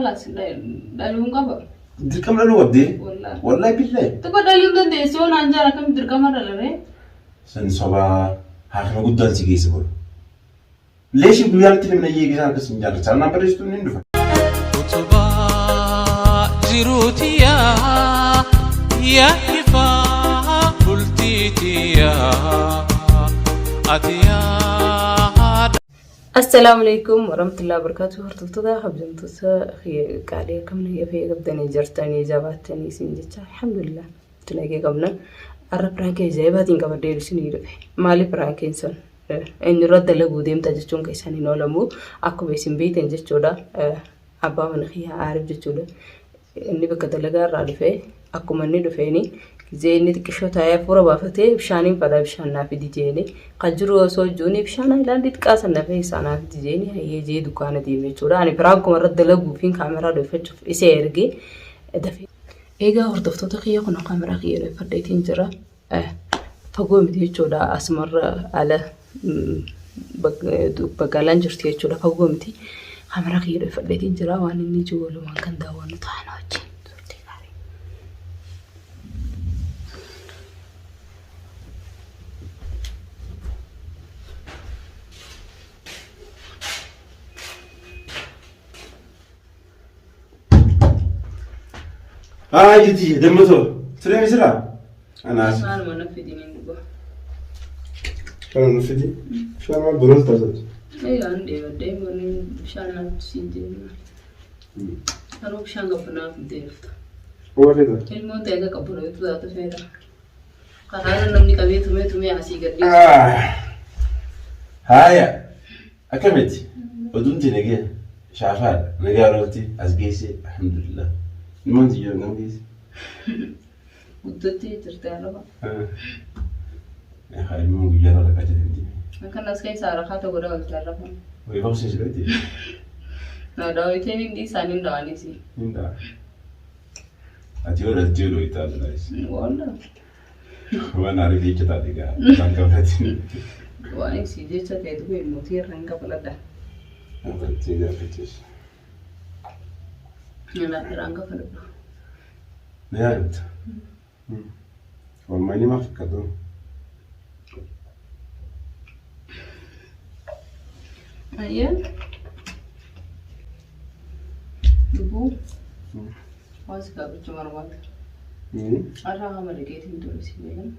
Kalaas dhaluun qaba. Dirqama dhaluu qabdee? Wallaahi. Wallaahi billaahi. Tokko dhaluu hin dandeessu yoo naan jaan akkamitti dirqama dhalaree? San sobaa haakima guddaan si geessa boru. Leeshii guyyaan itti namni eegi isaan akkas hin jaallatu. Isaan naan barreessitu inni hin dhufa. Utubaa jiruutiyaa yaa ifaa bultiitiyaa ati yaa Assalaamu alaikum warahmatullahi wabarakatuh. Hordoftoota kabajamtoota qaalii akkam nagee fayyee qabdanii jirtanii jabaattanii isin jecha alhamdulillah itti nagee qabna. Har'a piraankii ajaa'ibaatiin qabadhee isinii dhufe. Maali piraankiin sun? Eenyurra dalaguu deemta jechuun keessan hin oolamu. Akkuma isin beektan jechuudha. Abbaa mana kiyyaa Aarif jechuudha. Inni bakka dalagaa irraa dhufe akkuma inni dhufeeni gizee inni xiqqishoo taa'ee hafuura baafatee bishaaniin fadhaa bishaan naa fidi jeeni. Kan jiru osoo jiruuni bishaan haayilaandii xiqqaa san na keessaa naa fidi jeeni hayyee jee dukkaana deeme jechuudha. Ani piraankuma irra dalaguufiin kaameraa dhooffachuuf isa ergee dafee. Egaa hordoftoota kiyya kun kaameraa kiyya dhoofadheetiin jira. Fagoo miti jechuudha asumarra ala magaalaan jirti jechuudha fagoo miti. Kaameraa kiyya dhoofadheetiin jira waan inni jiru walumaan kan daawwannu ta'an wajjin turtii gaarii. Haa jiti dammatoo turee misira. Anaas. Maaluma na fidin hin dhuga. Kana nu fidi. Bishaan maal boros taasifatu. Egaa an dheebadhee wanni bishaan naaf siin jenna. Garuu bishaan qabbanaaf fidee dhufta. Waa fida. Ilmoon ta'e akka qabbanootu taatu feeta. Karaarra namni qabee tumee tumee asii gad dhiisa. Haaya. Akkamiti? Oduun tee nagaya. Shaafaadha. Nagaa roolti as geesse alhamdulillah. Ilmoon tiyyoo nam geesse. Guddattee jirti arraba. Haa ilmoon guyyaa irra rakkachaa deemti. Akkan as keessaa rakaata godha oolti arraba. Wayii boqsiin si dhoyte. Na daawwiteen hindi isaanii dhawaniisi. Hin dha'a. Ati yoo dhaltee yoo dhoytaa bilaayis. Walla. Waan aariif jecha taate gaa. Waan qabatin. Waan isii jecha ta'e du'e mootii irra hin kafaladha. Gaafachee gaafachees. Irraan kafaladha. Na yaadatta. Waammanni maal fakkaatu? Ayyee. Lubbuu. Waan si gaafachuu barbaadu. Har'a hama dhaqeetiin ture si galan.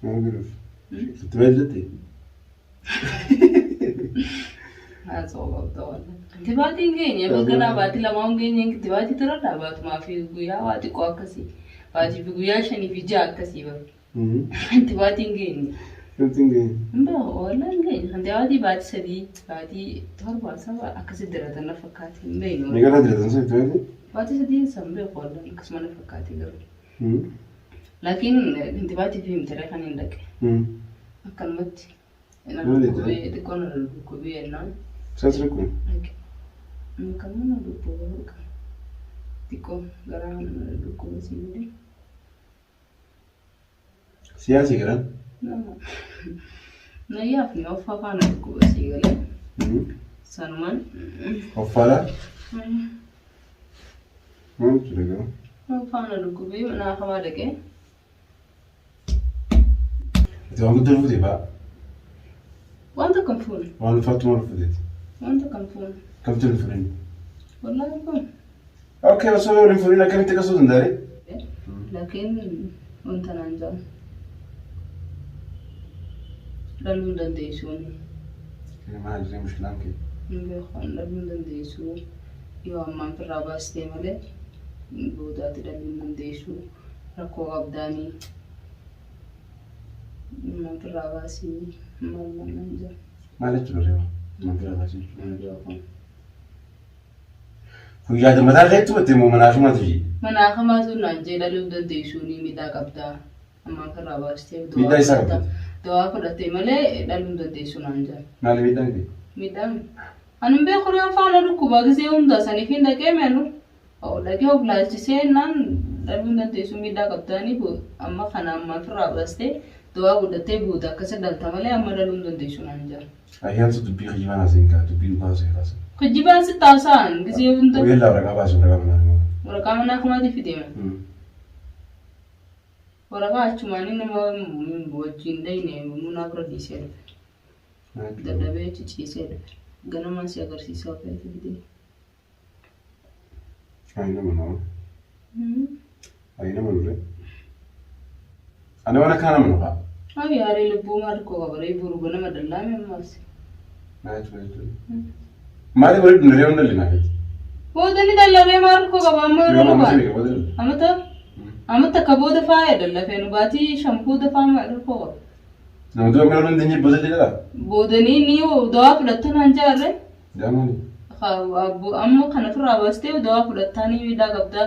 Maal godhuuf? Sitti maal jette? Haasoo qabda wallah. Kitibaatiin geenye bakka naa baatii lamaa hin geenye kitibaatii turadha baatumaa fi guyyaa waa xiqqoo akkasii. Baatii fi guyyaa shanii fi ja'a akkasii bara. Kitibaatiin hin geenye. Wanti hin geenye. Hin beeku wallah hin geenye. Kitibaatii baatii 3 baatii 7 7 akkasii diratan na fakkaate hin beeknu. Meeqa irraa diratan sun kitibaatii? Baatii 3 san beeku wallah akkasuma na fakkaate garuu. Laakiin kitibaatii fi himtiree kan hin dhaqe. Akkanumatti. Na Maali dhukkubee xiqqoo na dhukkubee jennaan. Isaan sirri kun. Dhaqe. Akkanuma na dhukkubee baqa. Xiqqoo garaa kana na dhukkubee si malee. Siyaasii garaan. Na yaafni of afaan na dhukkuba si galee. Sanumaan. Offaadha. Maal jechuudha garuu? Afaan na dhukkubee mana hamaa dhaqee. Ati waan guddaa fuute baa. Waan tokko hin fuune. Waan ulfaattu maal fuuteeti? Waan tokko hin fuune. Kamtu hin fuudhin? Wallaahi hin fuune. Okay, osoo wal hin fuudhin akkamitti akkasuu danda'e? Laakiin wanta naan jedhan. Dhaluu hin dandeessuun. Maal jiree mushkilaan kee? Hin beeku an dhaluu hin dandeessu. Yoo ammaan firraa baastee malee boodaati dhaluu hin dandeessu. Rakkoo qabdaanii. Ammaan firraa baasii maal maal naan jedhan. Maal jechuudha reewa? Ammaan firraa baasii jechuudha. Hin beeku. Kun yaada mataa keetti hubatte moo manaa fi maatu jee? Manaa hamaatu naan jee dhaluu hin dandeessu ni miidhaa qabdaa. Ammaan firraa baastee Miidhaa isaa qabda. Dawaa fudhattee malee dhaluu hin dandeessu naan jedhan. Maali miidhaan kee? Miidhaan ani hin beeku reefu faana dhukkuba gisee hunda saniif hin dhaqee meenu. Dhaqee of laalchisee naan dhaluu hin dandeessu miidhaa qabdaanii amma kana ammaan firraa baastee dawaa godhattee booda akkasi dhalta malee amma dhaluu hin dandeessu naan jedhan. Ayyaantu dubbii kiyyibaan haasa'in kaa dubbii dhugaa haasa'e kaasa. Kijibaan sitti haasa'an gisee hunda. Yalla waraqaa baasi waraqaa manaa himaa. Waraqaa manaa kumaatii fidee. Waraqaa achumaanii nama wajjin dhayne munaa bira dhiisee dhufe. Dadhabee achi ciisee dhufe. Ganamaan si agarsiisaa feete fidee. Ayi nama nama. Ayi nama nurre. Ani waan akkana nama nufa. Ayi yaaree lubbuu maal koo qabaree boru ganama dallaame ammaas. Maali wali dhunaree waan dalli naafeeti. Booda ni dallaree maal koo qaba amma yeroo Yoo nu amma baate. meeqa booda dalla. Amata amata ka booda faaya dallafee nu baatii shan booda faa maal koo qaba. Nama dura mala hin dandeenye booda dalla. Boodanii ni dawaa fudhattan han jaarre. Daa maali? Amma kana ofirraa baastee dawaa fudhattaanii miidhaa qabdaa.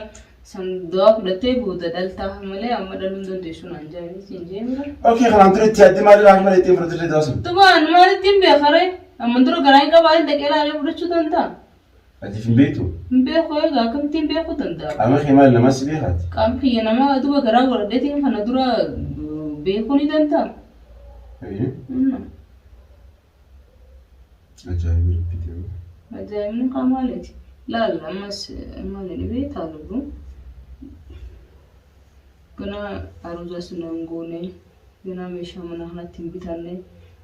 San dawaa fudhattee booda dhaltaa malee amma dhaluu hin dandeessu naan jaarre siin jee mira. Okay kanaan dura itti yaadde maali haakima ittiin fudhatee dawaa sun. Tubaan maalitti hin beekaree? Amma dura garaa hin qabaa dhaqee ilaalee fudhachuu danda'a. Ati hin beektu. Hin beeku egaa akkamittiin hin beekuu danda'a? Qaama kee maali namas si beekaati? Qaamni kiyya nama duba garaa godhadheetiin kana dura beekuu ni danda'a. Ajaa'iba rabbiiti. Ajaa'ibni kaa maaliiti? Laal ammas maali dhibee taa lubbu. Ganaa aruuza suna hin goone, ganaa meeshaa mana kanatti hin bitanne,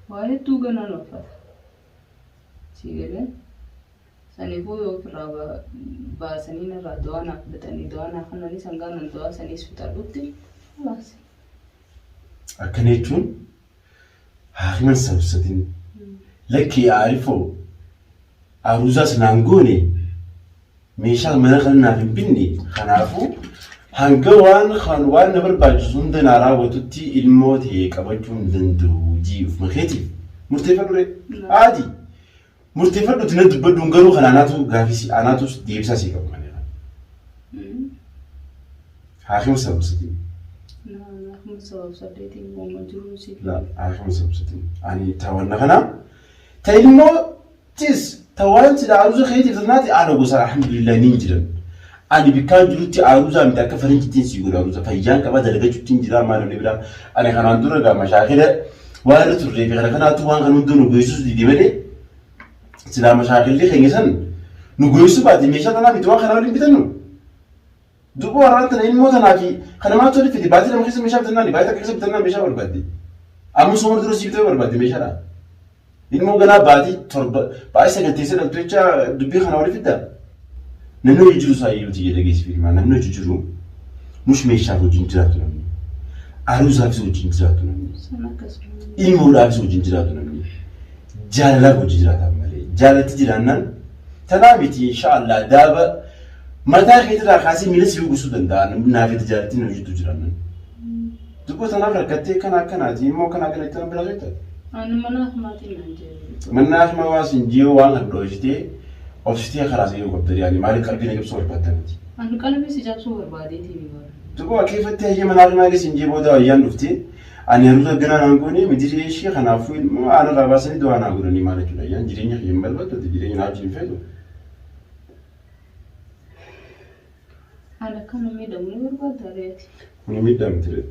waa hedduu ganaa nu uffata. Sii galee? Saniifuu yoo ofirraa baasanii narraa du'aa naa fudhatanii du'aa naa kennanii sangaa nan du'aa saniis fixadhutti kalaas. Akkana jechuun haakiman sabsatin lakkii aarifoo aruuzaas naan goone meeshaa mana kana naaf hin binne kanaafuu hanga waan kan waan na barbaachisu hunda naa raawwatutti ilmoo ta'e qabachuu hin danda'u jii ufuma keetiif murteeffadhu ree haati murteeffadhuti na dubbadhuun garuu kan anaatu gaafii anaatu deebisaa sii qabu malee haakima sabsatin. La haakima sabsatin ani tawanna kana ta ilmoo tis ta waan sila aruuza keetiif tanaati ana gosa alhamdulillah niin jiran. Ani bikkaan jirutti aruuzaa miti akka faranjittiin sii godha aruuza fayyaan qaba dalagachuutti hin jira maal namni biraa ani kanaan dura gaa mashaakila waan irra turree fi kana kanaatu waan kan hunduu nu geessus dide malee silaa mashaakilli keenya san nu geessuu baate meeshaa tanaa miti waan kana waliin bitannu. Duuba warraan tana ilmoo tanaa fi kana maaltu walitti fide baatii lama keessa meeshaa bitannaan baatii takka keessa bitannaan meeshaa barbaadde. Amma sooma dura sii bitee barbaadde meeshaadha. Ilmoo ganaa baatii torba baatii sagal teessee dhaltu jecha dubbii kana walitti fidda. Namni hojii jiru isaa iyyuu tiyya dhageessi filmaa namni hojii jiru mush meeshaaf wajjin jiraatu namni. Aruuzaafis wajjin jiraatu namni. Ilmoodhaafis wajjin jiraatu namni. Jaalalaaf wajjin jiraatan malee. Jaalalatti jiraannaan tanaa miti inshaallah daaba mataa keetirraa kaasee miila si uwwisuu danda'a naaf itti jaalattiin hojjetu jiraannan. Dubbo tanaaf rakkattee kana akkanaati immoo kana akkana itti biraa jirta. Ani mana akmaatiin naan jedhe. Manni akma waa sin jiyoo waan kan dhoofitee obsitee karaa si qabda yaani maaliif qalbii na cabsuu barbaadda miti. Ani qalbii si cabsuu barbaadeetii mi bara. Dubbo akkeeffatti hayyee mana akmaa eega sin jee booda ayyaan dhuftee ani haruusa ganaa naan goone midiri ishee kanaafuu ilmoo aanarraa baasanii du'aa naa godhanii maal jechuudha ayyaan jireenya kiyya hin barbaaddu jireenya naa wajjin hin feetu. Ani akkana miidhamu ni barbaadda reeti. Kuni miidhaa miti ree.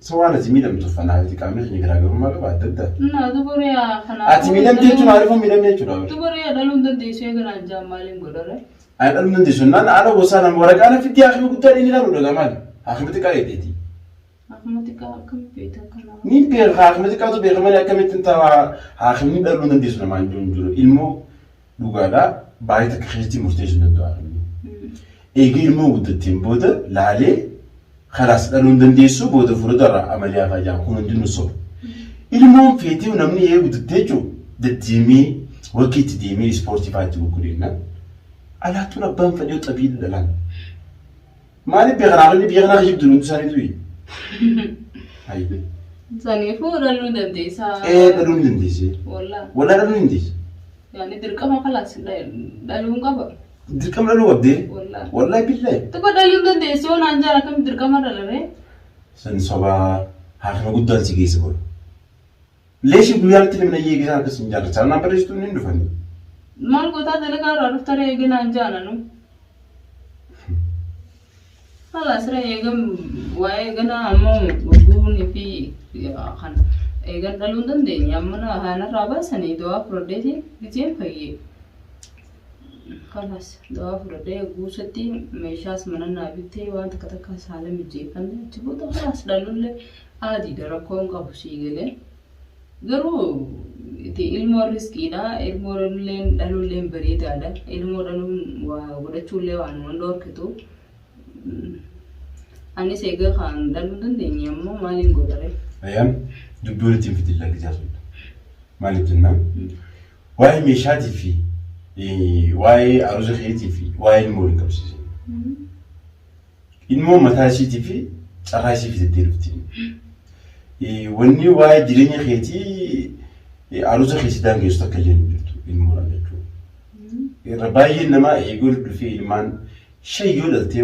Isa waan ati miidhamtuuf anaaf qaamni keenya garaagarummaa qaba adda adda. Naa dubaree kana. Ati miidhamte jechuun maaliif miidhamne jechuudha. Dubaree dhaluu hin dandeessu eeganaan jaan maaliin godhare. Ani dhaluu hin dandeessu naan haala gosaa nama waraqaa na fiddee haakima guddaa inni ilaalu dhagaa maali? Haakima xiqqaa eeteeti. Haakima xiqqaa akkamitti beekta akkanaa? Ni beeka haakima xiqqaatu beeka malee akkamittiin ta'a haakimni dhaluu hin dandeessu namaan jiru hin jiru ilmoo dhugaadha baay'ee takka keessatti murteessuu hin danda'u haakimni. Eega ilmoo guddatteen booda laalee kalaas dhaluu hin dandeessu booda fuula irraa amaliyaa fa'aa jedhama kun hundinuu soba. Ilmoon feetee namni ee guddattee jechuun deddeemee wakki itti deemee ispoortii fa'aa itti gurgureenna. Alaattuun abbaan fedhee xabii dhalaan. Maaliif biyya kanaa biyya kanaa kijibdu hundi isaaniitu Ayi. Saniifuu dhaluu hin dandeessaa. Ee dhaluu hin dandeessee. Wallaa. Wallaa dhaluu hin dandeessu. Yaani dirqama kalaas dhaluu hin qaba. Dirqama dhaluu qabdee. Wallaa. Wallaahi billaahi. Tokko dhaluu hin dandeessu yoo naan jaara akkamitti dirqama dhalaree? San sobaa haakima guddaan si geessa godhu. Leeshii guyyaan itti namni eegee isaan akkas hin jaallatu. Isaan naan barreessitu hin dhufanii. Maal gootaa dalagaa irraa dhuftaree eegee naan jaananu. Kalaas ree eegan waa'ee ganaa ammoo guunii fi kan eegan dhaluu hin dandeenye amma haanarraa baasanii du'aa fudhadheetiin gizeen fayyee. Kanas dawaa fudhadhee guusatti meeshaas mana naa bittee waan takka takka saala mijeeffanne achi booda kalaas dhalullee aadiidha rakkoo hin qabu sii galee. Garuu itti ilmoo riskiidha. Ilmoo dhaluulleen dhaluulleen bareedaadha. Ilmoo dhaluun waa godhachuullee waan nama dhorkitu. Anis egaa kan dhaluu dandeenye ammoo maaliin godhare? Ayyaan dubbii walitti hin fidin lakkisaa sun. Maaliif jennaan waa'ee meeshaatii fi waa'ee aruuza keetii fi waa'ee ilmoo waliin qabsiisin. Ilmoo mataa ishiitii fi carraa ishii fidattee dhufti. Wanni waa'ee jireenya keetii aruuza kee si daangessu takka illee hin jirtu ilmoodhaan jechuudha. Irra baay'een namaa eeguu dhufee ilmaan shan yoo dhaltee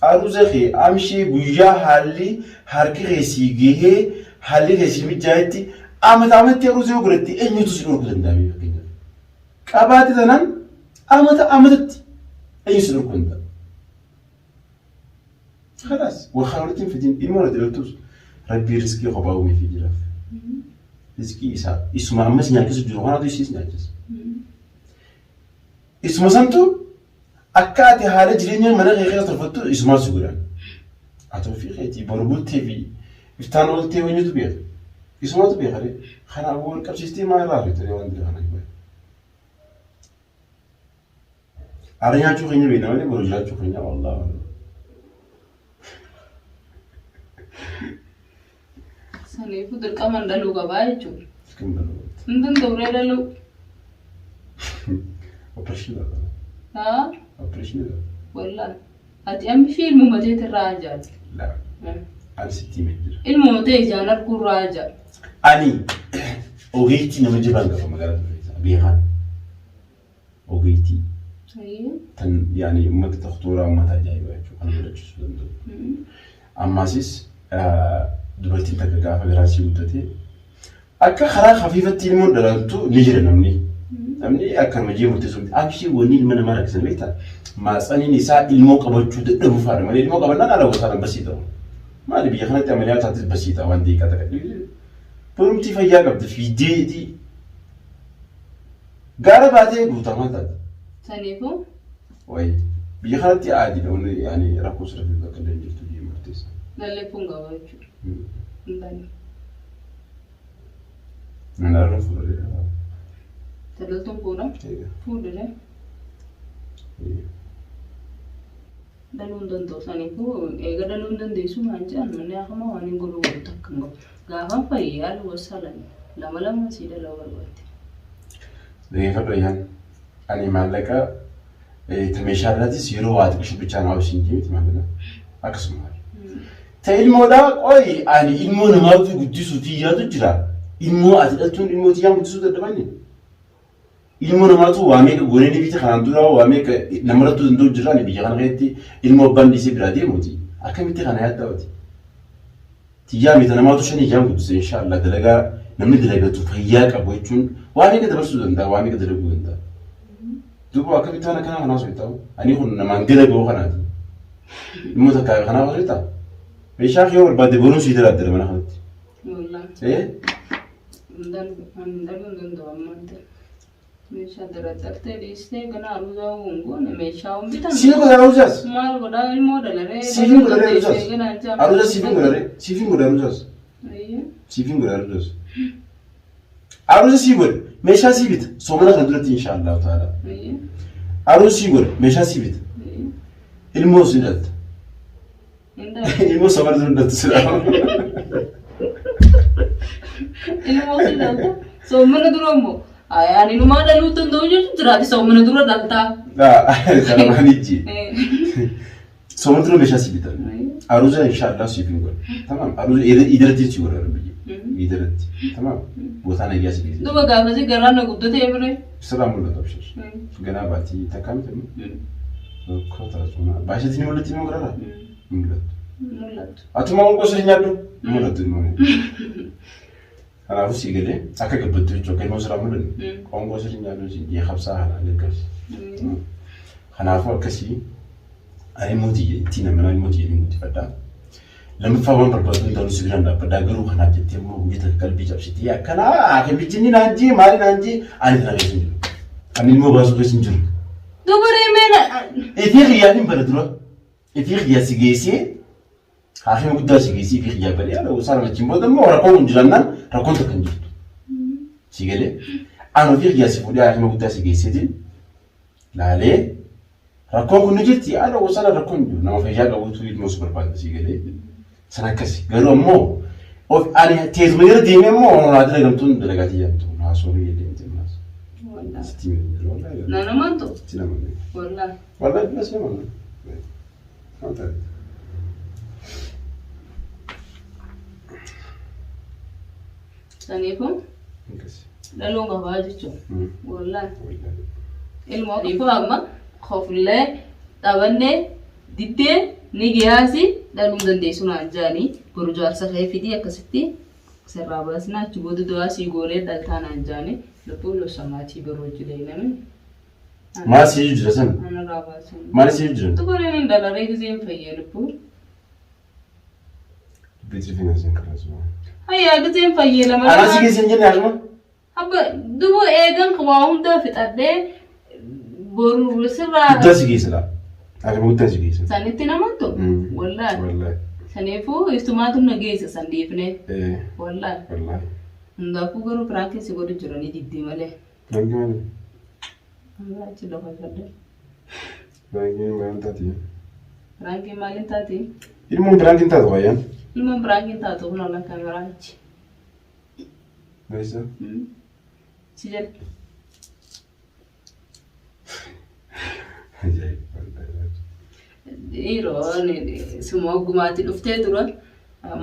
aruuza kee amshee guyyaa haalli harki kee sii gahee haalli kee sii mijaa'etti amata amatti aruuza yoo godhatte eenyutu si dhorkuu danda'a mee fakkeenyaaf. Qabaate tanaan amata amatatti eenyu si dhorkuu danda'a. Kalaas waa walitti hin fidin ilmoo ati dhaltus rabbii riskii kophaa uumeefii jiraaf. Riskii isaa isuma ammas nyaachisu jiru kanaatu isiis nyaachisa. Isuma santu akka ati haala jireenya mana kee keessa tolfattu isumaa si godhan. Ati ofii keetii boru bultee fi iftaan ooltee eenyutu beeka. Isumatu beeka ree. Kanaafuu wal qabsiistee maal irraa argite waan dira kana hin Har'a nyaachuu keenya beekna malee boru jiraachuu keenya wallaahi a'lam. Saniifuu dirqaman dhaluu qabaa jechuudha. Dirqama dhaluu qabdi. Hin danda'u ree dhaluu. Opereeshinii barbaada. Haa? Opereeshinii barbaada. Wallaahi. Ati amma ishee ilmuma teeti irraa ajaa'ibde. Laa. Ani sitti himee jira. Ilmuma tee ijaan arguu irraa ajaa'ibde. Ani ogeettii nama jabaan qaba magaalaa tana keessa beekaan. Ogeettii tan yaani uummata doktoraa uummata ajaa'ibaa jechuudha kan godhachiisuu danda'u. Ammaasis dubartiin takka gaafa garaan sii guddate akka karaa hafiifatti ilmoon dhalattu ni jira namni. Namni akka nama jee murteessu miti. Abshii wanni ilma namaa rakkisan beektaa? Maatsaniin isaa ilmoo qabachuu dadhabuu faadha malee ilmoo qabannaan haala gosaan basii ta'u. Maali biyya kanatti amaliyaa taattis basii ta'a waan daqiiqaa takka. Borumtii fayyaa qabdi fiideetii. Gaara baatee guutaa maal taate? Saniifuu Wayi biyya kanatti aadiidha wanni yaani rakkoo sirra fidu akka illee hin jirtu jee murteessa. lalleeffuun qaba jechuudha. Hin taane. Nan arra fuudhee. Talaltuun fuudha. Fuudhire. Dhaluu hin danda'u saniifuu eega dhaluu hin dandeessu naan jedhan manni akama waan hin godhuu godhu takka hin qabu. Gaafan fayye yaal wassalan lama lama sii dhaluu barbaadde. Dhageeffadhu ayyaan. Ani maallaqa ta meeshaa irraatis yeroo waa xiqqishu bichaa naa obsiin jee miti maallaqa. Akkasuma. Ta ilmoodhaa qoyi ani ilmoo namaatu guddisuu tiyyaatu jira. Ilmoo ati dhaltuun ilmoo tiyyaan guddisuu dadhabanne. Ilmoo namaatu waa meeqa goonee ni bita kanaan dura waa meeqa namarrattuu danda'u jira ani biyya kana keessatti ilmoo abbaan dhiisee biraa deemuuti. Akkamitti kana yaaddaa ati? Tiyyaa mita namaatu shanii ijaan guddisa inshaallah dalagaa namni dalagatu fayyaa qabu jechuun waa meeqa dabarsuu danda'a waa meeqa dalaguu danda'a. Duuba akkamitti waan akkanaa kanaas hojjetaa ani kun namaan dalaguu kanaati. Dhimma takkaa kanaaf hojjetaa. Meeshaa kee yoo barbaadde boruun sii daladdara mana kanatti. Wallaahi. Ee Ani dhaluu hin danda'u ammaan ta'e. Meeshaa daradartee dhiistee gana aruuzaa hin goone meeshaa hin bitan. Siif godha aruuzaas. Maal godhaa ilmoo dhalaree. Siif hin godha aruuzaas. Aruuza siif hin godha siif hin godha aruuzaas. Siif hin godha aruuzaas. Aruuza sii godha meeshaa sii bita soomana kana duratti inshaallahu ta'ala. Aruuza sii godha meeshaa sii bita ilmoo sii dhalta. Ilmoo soomana dura dhaltu sila. Ilmoo si dhalta. Soomana dura immoo. Ani numaa dhaluu danda'u jechuun jiraati soomana dura dhaltaa. Salamaan ijji. Soomana dura meeshaa si bita. Aruuza inshaallah siif hin godha. Tamam aruuza idaratti si godha rabbi. Idaratti. Tamam bootaa nayyaa si geessa. Duba gaafasi garaan na guddatee bire. Sirraa mul'atu abshir. Ganaa baatii takkaa miti immoo. Tokko taasuma. Baasheetiin ni mul'atti immoo gararraa? Ni mul'attu. Mul'attu. Atuma qoonqoo sirrii nyaadhu? Ni mul'attu immoo. Kanaafuu sii galee akka gabbattu jechuudha. Akka ilmoo sirraa mul'anne qoonqoo sirrii nyaadhu siin jee qabsaa kana gaggabsi. Kanaafuu akkasii ani immoo tiyya ittiin amanaa immoo tiyya ni guddifadha. Lammaffaa waan barbaadu hundaanuu si biraan dhaabbadhaa garuu kanaaf jettee immoo guyyaa takka qalbii cabsitee akkanaa akkamichinni naan jee maali naan jee ani kana keessa hin jiru. Ani ilmoo baasuu keessa hin jiru. Dubaree meena. Ifii kiyyaan hin bada dura. Ifii kiyya si geessee haakima guddaa si geessee ifii kiyyaa badee haala gosaa namachiin booda immoo rakkoon kun jiraannaan rakkoon takka hin jirtu. Si galee ani ofii kiyyaa si fuudhee haakima guddaa si geesseetiin laalee rakkoon kun ni jirti haala gosaa rakkoon hin jiru nama fayyaa qabutu ilmoo si barbaada si galee san akkasi garuu ammoo of ani teessuma jala deemee immoo naa dalagamtuun dalagaatii jaamtu haasoo biyya deemte ammaas. Sitti himee jira wallaahi. Na namaan ta'u. Sitti namanne. Wallaahi. Wallaahi bila si namanne. Maal taate? Saniifuu Akkasi. dhaluun qabaa jechuudha. Wallaahi. Wallaahi. Ilmoo saniifuu amma koflee dhabannee diddee ni giyaasi dhaluu hin dandeessu naan jaanii boru jaarsa kee fidii akkasitti sirraa baasnaa achi booda du'aa sii goonee dhaltaa naan jaanii lubbuu losamaatii baruu hojii deemame. Maal si jira san? Anarraa baasan. Maal si jira? Dubareen hin dhalaree giseen fayyee lubbuu. Beetri finaansii karaa jiru. Hayyaa giseen fayyee lama. Anaa si keessa hin jenne asuma? Abba dubu eegan waa hundaa fixadhee boru sirraa. Guddaa si geessa laa. Asuma guddaa si geessa. Sanitti namattu. Wallaahi. Wallaahi. Saniifuu iftumaatu na geessa san dhiifnee. Eh, Wallaahi. wallaahi. Hundaafuu garuu piraankii si godhu jiranii diddii malee. Piraankii maali? Amma achi lafa fadde. Piraankii maal taati? Piraankii maaliin taati? Ilmoon piraankiin taatu wayyaan. Ilmoon piraankiin taatu kun olla kaameraa achi. Meeshaa. Si jala. Ajaa'iba. Dhiiroo suma oggumaatti dhuftee dura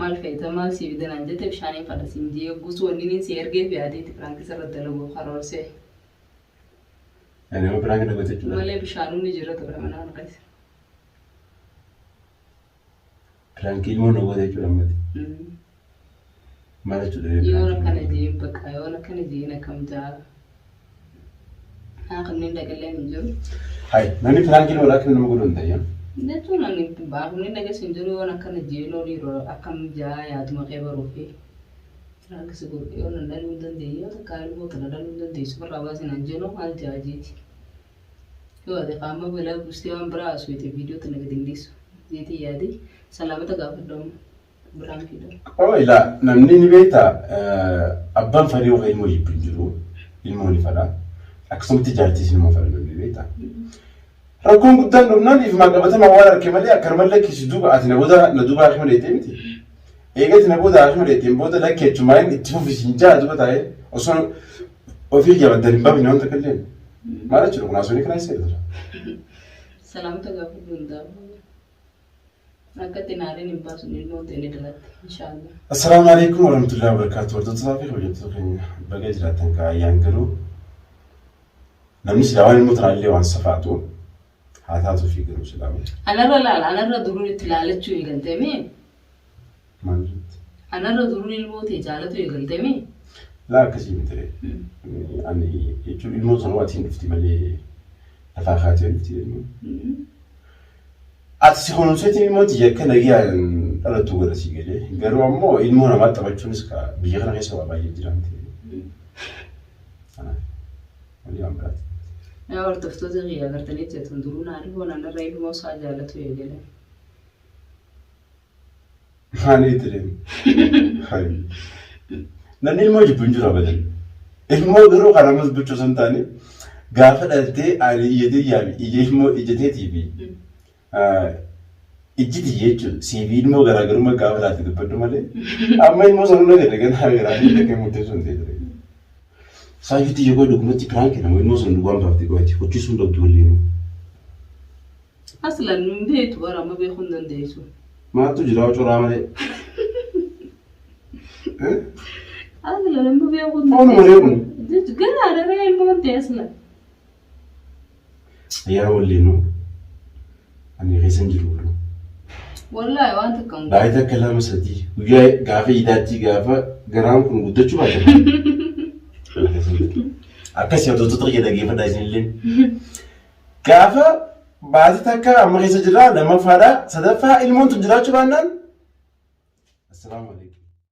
maal feeta maal sii fidanaan jette bishaaniin fadha siin jee guutuu wanni inni si ergee fi adeeti piraankii sirra dalaguu karoorsee. Ani nama piraanki na gote jechuudha. Malee bishaanuu ni jira ture mana kana keessa. Piraankii ilmoo na gote jechuudha ammatti. Maal jechuudha? Yoon akkana jeen bakka yoon akkana jeen akkam ta'a. Haa kanneen dhaqilleen hin jiru. Hai, namni piraankii nama akka nama godhu hin ta'in. Jechuun ani baafamni dhageessu hin jiru yoon akkana jeen olii yeroo akkam jaa yaaduma kee baruu fi rakkisi godhu yoon an dhaluu hin dandeenye yoo takka ilmoo tana dhaluu hin dandeessu ofirraa baasin an jenoo maal jaa jeeti. Yoo ati qaama balaa buustee waan biraa haasofte viidiyoo tana gadi hin dhiisu. Jeetii yaadi salaamata gaafadhu amma biraankiidha. Oh, ilaa namni ni beekta abbaan fadhii yookaan ilmoo jibbu hin jiru. Ilmoo ni fadha. Akkasumatti jaartiis ilmoo fadha namni beekta. Rakkoon guddaan dhumnaan ifumaan qabatama waan arge malee akkanuma lakkisi duuba ati na booda na duuba haakima dheettee miti. Eega ati na booda haakima dheetteen booda lakki achumaan itti fufisiin jaa duuba taa'ee osoo ofii jabaddaan hin baafne waan takka illee. Maal jechuudha kun haasofni kana isa jira. Salaamata gaafadhu hundaafuu. Akka itti naariin hin baasu ilmoon ta'e ni dhalatti inshaallah. Assalaamu alaikum warahmatullahi wabarakatuh. Hordoftoota fi kabajamtoota keenya baga jiraattan kaa ayyaan garuu namni silaa waan ilmoo tanaa illee waan safaatu haa taatuu fi garuu silaa Anarra laala anarra duruun itti laalachuu eegaltee mee? maal jetti? Anarra duruun ilmoo ta'e jaalatu eegaltee mee? Laa akkasii miti ree. Ani jechuun ilmoo sanuu atiin dhufti malee lafaa kaatee dhufti ilmoo. Ati si kunuunseetiin ilmoo tiyya akka nagayaan dhalattu godha sii galee. Garuu ammoo ilmoo namaa taphachuunis ka biyya kana keessa waa baay'ee jira miti. Kanaaf walii waan biraati. Yaa hordoftoota kiyya agartanii jirtan duruu naarri hoon anarra ilmoo isaa jaalatu eegale. Maali itti deemu? Namni ilmoo jibbu hin jiru abadan. Ilmoo garuu kan ammas bichuu osoo hin taane gaafa dhaltee ani ijatee yaabi ija ilmoo ijateetii fi ijji tiyya jechuun siifi ilmoo garaagarummaa gaafa laate dubbadhu malee amma ilmoo sanuu na gad ganaa garaa fi dhaqee murteessuu hin ta'e. Saayifii tiyya koo dhugumatti piraankii nama ilmoo sana dhugaan baaftee qo'ati hojii sun dhabdu waliin. Aslan hin beektu bara amma beekuu hin dandeessu. Maaltu jira coraa malee. Aslan amma beekuu hin Foonuma ree kun. Jechuun ganaa daree ilmoon ta'e aslan. Ayyaana waliinuu ani keessa hin jiru garuu. Wallaahi waan takka hin Baay'ee takka lama sadii guyyaa gaafa idaatti gaafa garaan kun guddachuu baate. Akkasii hordoftoota kiyya dhaggeeffadhaa isinillee. Gaafa baatii takka amma keessa jirra lammaffaadha sadaffaa ilmoon tun jiraachuu baannaan. Assalaamu alaikum.